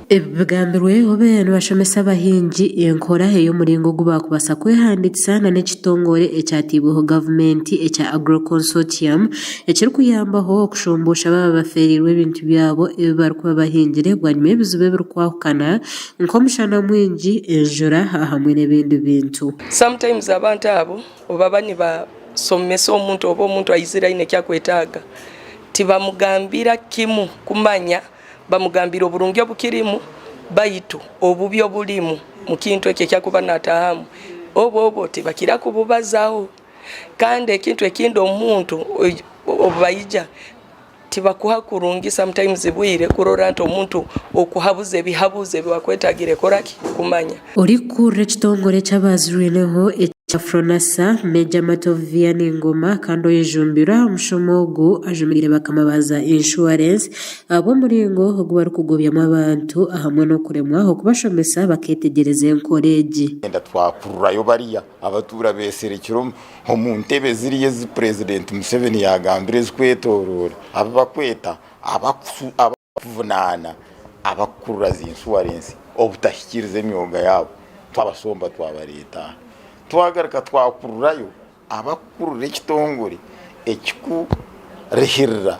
Ebi bigambirwe obu nibashomesa abahingi enkora ey'omuringo ogu baakubaasa kwehandiikisa nana ekitongore ekyataibweho gavumenti ekya Agro Consortium ekirikuyambaho okushumbusha baaba bafeereirwe ebintu byabo ebi barikuba bahingire bwanyima y'ebizibu ebirikwahukana nk'omushana mwingi, enjura hamwe n'ebindi bintu. Sometimes abantu abo obaba nibasomesa omuntu oba omuntu aizire aine eki akwetaaga tibamugambira kimu kumanya bamugambira oburungi obukirimu baitu obubi oburimu mukintu eki eki arikuba nataahamu obwo obwo tibakira kububazaho kandi ekintu ekindi omuntu obubaija tibakuha kurungi sometimes bwire kurora nti omuntu okuhabuza ebihabuzo ebi wakwetagire kukoraki kumanya. Orikukurira ekitongore eky'abaazirwineho ekya Fronasa, Major Matovu Vianney Ngoma kandi oyejumbirwe aha mushomo ogu ajumirire bakama ba za inshuwarensi ahabw'omuringo ogu barikugobyamu abantu ahamwe n'okuremwa okubashomesa bakeetegyereza enkora egi. Twenda twakururayo bariya abatuura beeserekire omu ntebe ziriya ezi Purezidenti Museveni yaagambire ezikwetorora, abu bakweta abakuvunaana abakukurura zi inshuwarensi obutahikiiriza emyoga yaabo, twabashomba twabareeta aha. Twagaruka twakururayo abakukurura ekitongore ekikurihiirira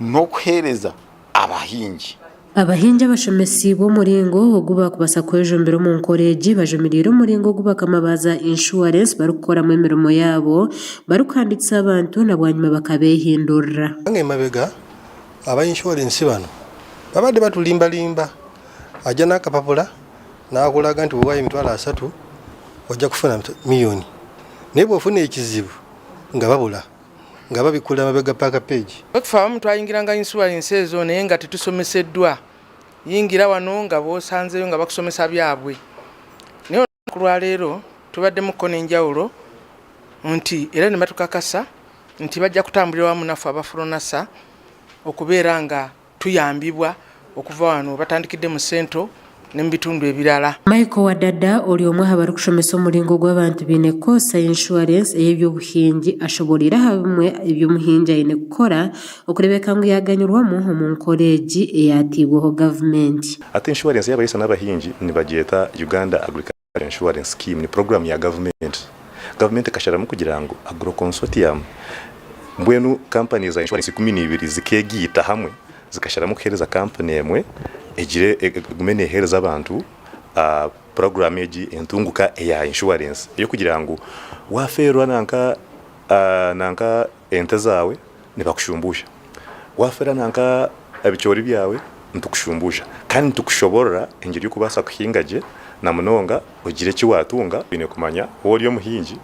n'okuheereza abahingi. Abahingi abashomesiibwe omuringo ogu baakubaasa kwejumbira omu nkora egi bajumiriire omuringo ogu bakama ba za inshuwarensi barikukoramu emirimo yaabo barikuhandiikisa abantu na bwanyima bakabeehindurira. Kubanga emabega aba inshuwarensi bano babadde batulimbalimba, aja n'akapapura nakulaga nti bw'owayo emitwaro asatu ojja kufuna miliyoni naye bw'ofuna ekizibu nga babula. nga babikula mabega paaka page. Ffe abamu twayingiranga insurance ezo naye nga tetusomeseddwa. Yingira wano nga b'osanzeeyo nga bakusomesa byabwe. Naye olunaku lwa leero tubaddemukko n'enjawulo nti era ne batukakasa nti bajja kutambulira wamu naffe aba Fronasa okubeera nga Tuyambibwa okuva wano batandikidde mu Central ne mu bitundu ebirala. Michael Wadada ori omwe aha barikushomesa omuringo ogu abantu baine kukozesa inshuwarensi ey'eby'obuhingi ashoboreire aha bimwe ebi omuhingi aine kukora okureebeka ngu yaaganyirwamu omu nkora egi eyaataibweho gavumenti. Hati inshuwarensi y'abariisa n'abahingi nibagyeta Uganda Agriculture Insurance Scheme, ni puroguraamu ya gavumenti. Gavumenti ekasharamu kugira ngu Agro Consortium mbwenu kampani za inshuwarensi 12 zikeegaita hamwe zikasharamu kuheereza kampani emwe egire egume neeheereza abantu puroguraamu egi entunguka eya inshuwarensi ey'okugira ngu waafeerwa nanka nanka ente zaawe nibakushumbusha, waafeerwa nanka ebicoori byawe nitukushumbusha kandi nitukushoboorora engeri y'okubaasa kuhinga gye na munonga ogire eki waatunga. Oine kumanya waaba ori omuhingi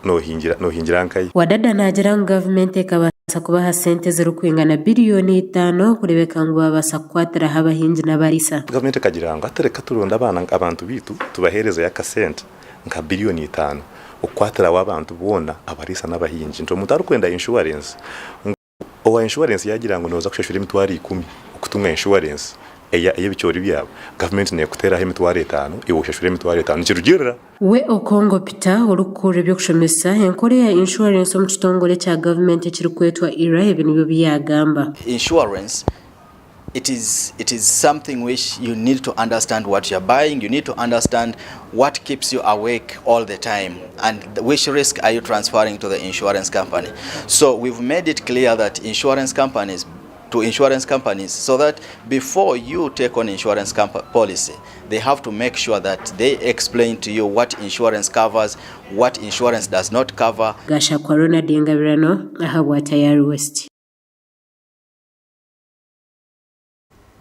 noohingira noohingira nkahi. Wadada naagira ngu gavumenti ekabaasa kubaha sente ezirikwingana biriyoni itaano kureebeka ngu baabaasa kukwatiraho abahingi n'abariisa. Gavumenti ekagira ngu hati reka turonde abaana abantu baitu tubaheerezeyo akasente nka biriyoni itaano okukwatiraho abantu boona abariisa n'abahingi nti omuntu arikwenda inshuwarensi ngu Owa inshuwarensi yaagira ngu nooza kushashura emitwaro ikumi okutunga inshuwarensi ey'ebicoori byawe, gavumenti neekuteeraho emitwaro etaano iwe oshashure emitwaro etaano. Nikirugiirira. We Okongo Peter, orikukurira eby'okushomesa enkora eya inshuwarensi omu kitongore ekya gavumenti ekirikwetwa IRA ebi nibyo bi yaagamba. Insurance it is it is something which you need to understand what you're buying, you need to understand what keeps you awake all the time and which risk are you transferring to the insurance company. So we've made it clear that insurance companies to insurance companies so that before you take on insurance policy they have to make sure that they explain to you what insurance covers, what insurance does not cover. Gashakwa Ronald Ngabirano ahabwa Tayari West.